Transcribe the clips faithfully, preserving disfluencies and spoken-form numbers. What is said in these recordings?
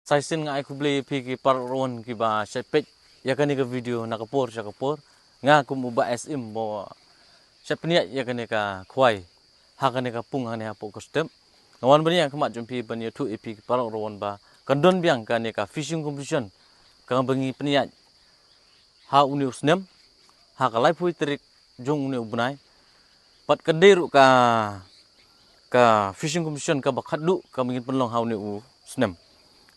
Sa shisien nga ai khublei ïa phi ki paralok ruh kiba shait peit ïa kane ka video na ka por sha ka por. Nga kum u Bah S M ba shait pynïaid ïa kane ka khwai ha kane ka pung hangne hapoh Kyrstep. Nga wan ban ïakhmat jong phi ban ïathuh ïa phi ki paralok ruh ba kan don biang kane ka fishing competition kaba ngi pynïaid ha une u snem, ha ka laiphew tarik jong une u bnai. Bad ka dei ruh ka, ka fishing competition kaba khatduh kaba ngin pynlong ha une u snem.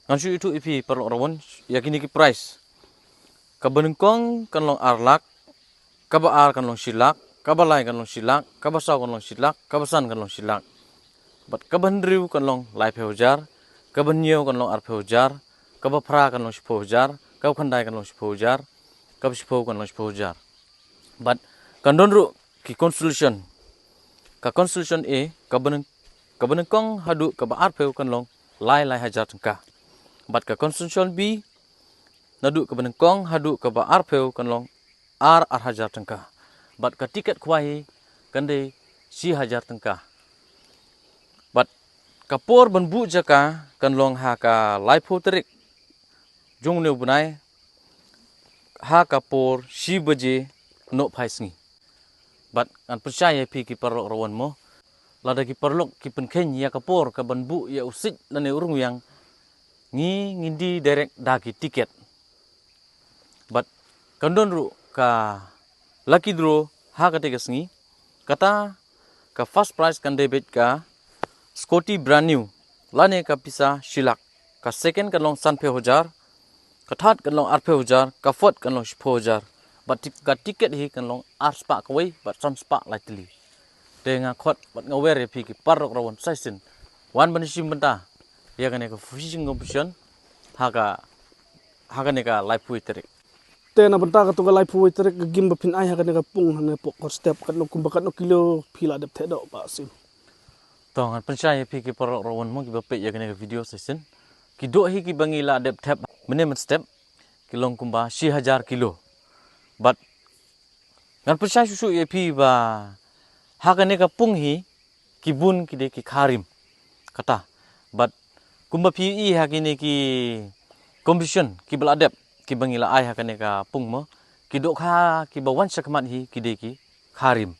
Ngan shu ïathuh ïa phi paralok ruh ïa kine ki prize. Kaba nyngkong kan long ar lak, kaba ar kan long shi lak, kaba lai kan long shi lak, kaba saw kan long shi lak, kaba san kan long shi lak. Bad kaba hynriew kan long laiphew hajar, kaba hynñiew kan long arphew hajar, kaba phra kan long shiphew hajar, kaba khyndai kan long shiphew hajar, kaba shiphew kan long shiphew hajar. Bad kan don ruh ki consolation. Ka consolation A, kaba nyng-, kaba nyngkong haduh kaba arphew kan long lai lai hajar tyngka. Bad ka consolation B, naduh kaba nyngkong haduh kaba arphew kan long ar ar hajar tyngka. Bad ka tiket khwai kan dei shi hajar tyngka. Bad ka por ban buh jaka kan long ha ka laiphew tarik jong une u bnai, ha ka por shi baje nohphai sngi. Bad ngan pynshai ïa phi ki paralok ruh mo, lada ki paralok ki pynkheiñ ïa ka por kaban buh ïa u siej lane u ryngiang, ngi ngin die direct da ki tiket. Bad kan don ruh ka lucky draw ha kata ka sngi. Kata ka first prize kan dei beit ka scooty brand new lane ka pisa shi lak. Ka second kan long sanphew hajar, ka third kan long arphew hajar, ka fourth kan long shiphew hajar. Bad ti-, ka tiket hi kan long arspah kawei bad sanspah lai tylli. Te nga khot bad nga wer ïa phi ki paralok ruh sa shisien, wan ban shim bynta ïa kane ka fishing competition ha ka, ha kane ka laiphew tarik. Te na bynta katto ka laiphew tarik, ka game ba phin ai ha kane ka pung hangne hapoh Kyrstep, katno kumba katno kilo phi la dep theh doh, Bah S M? To, ngan pynshai ïa phi ki paralok ruh mo kiba peit ïa kane ka video sa shisien. Ki doh hi kiba ngi la dep thep mynne mynstep ki long kumba shi hajar kilo. Bad ngan pynshai shuh shuh ïa phi ba ha kane ka pung hi ki bun ki dei ki kha rim. Kata. Bad kumba phi ïohi ha kine ki competition kiba la dep, kiba ngi la ai ha kane ka pung mo, ki dohkha kiba wan shakhmat hi ki dei ki kha rim.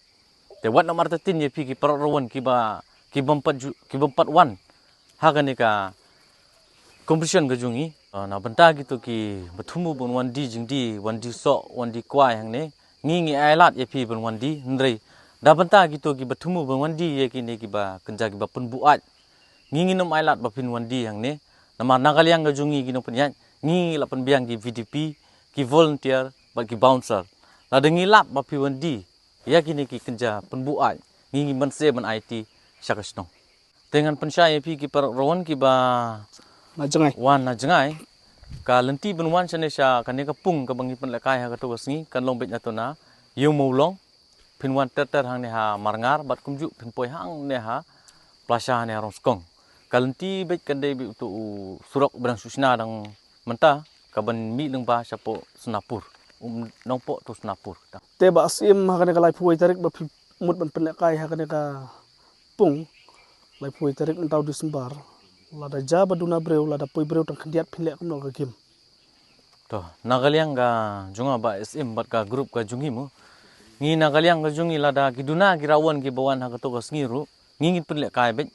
Te wat nym artatien ïa phi ki paralok ruh kiba, ki bym pat ju-, ki bym pat wan ha kane ka competition ka jong ngi. Ah, na bynta kito kiba thmu ban wan die jingdie, wan die soh, wan die kwai hangne, ngi ngi ailad ïa phi ban wan die, hynrei na bynta kito kiba thmu ban wan die ïa kine kiba kynja kiba pynbuaid, ngi ngin ym ailad ba phin wan die hangne. Namar na ka liang ka jong ngi ki nongpynïaid, ngi la pynbiang ki V D P, ki volunteer bad ki bouncer. Lada ngi lap ba phi wan die ïa kine ki kynja pynbuaid, ngi ngi mynse ban aiti sha ka shnong. Te ngan pynshai ïa phi ki paralok ruh kiba na jngai, wan na jngai. Ka lynti ban wan shane sha kane ka pung kaba ngi pynlehkai ha kato ka sngi kan long beit na to na Ïew Mawlong. Phin wan ter ter hangne ha Marngar bad kumjuh phin poi hangne ha Plasha hangne ha Rongskong. Ka lynti beit kan dei beit uto u surok ba dang shu shna dang mynta, kaban mih lyngba shapoh Sonapur. Um, Nongpoh to Sonapur. Te Bah S M, ha kane ka laiphew tarik ba phi mut ban pynlehkai ha kane ka pung, laiphew tarik mynta u December, lada jia ba duna briew, lada poi briew tang khyndiat, phin leh kumno ka game? To, na ka liang ka jong nga Bah S M bad ka group ka jong ngi mo, ngi na ka liang ka jong ngi lada ki duna ki rawan kiba wan ha kato ka sngi ruh, ngi ngin pynlehkai beit.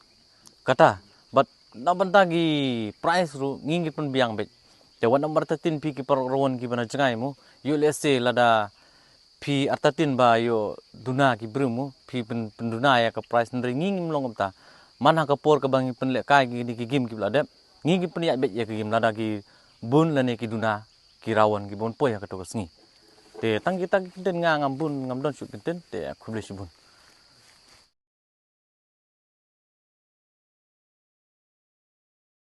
Kata, bad na bynta ki prize ruh ngi ngin pynbiang beit. Te wat nym artatien phi ki paralok ruh kiba na jngai mo, ïoh lehse lada phi artatien ba ïoh duna ki briew mo, phi pyn-, pynduna ïa ka prize, hynrei ngi ngim long kumta. Man ha ka por kaba ngi pynlehkai kine ki game kiba la dep, ngi ngi pynïaid beit ïa ka game lada ki bun lane ki duna ki rawan kiba wan poi ha kato ka sngi. Te tang kita ki kyntien, nga ngam bun, ngam don shuh kyntien, te khublei shibun.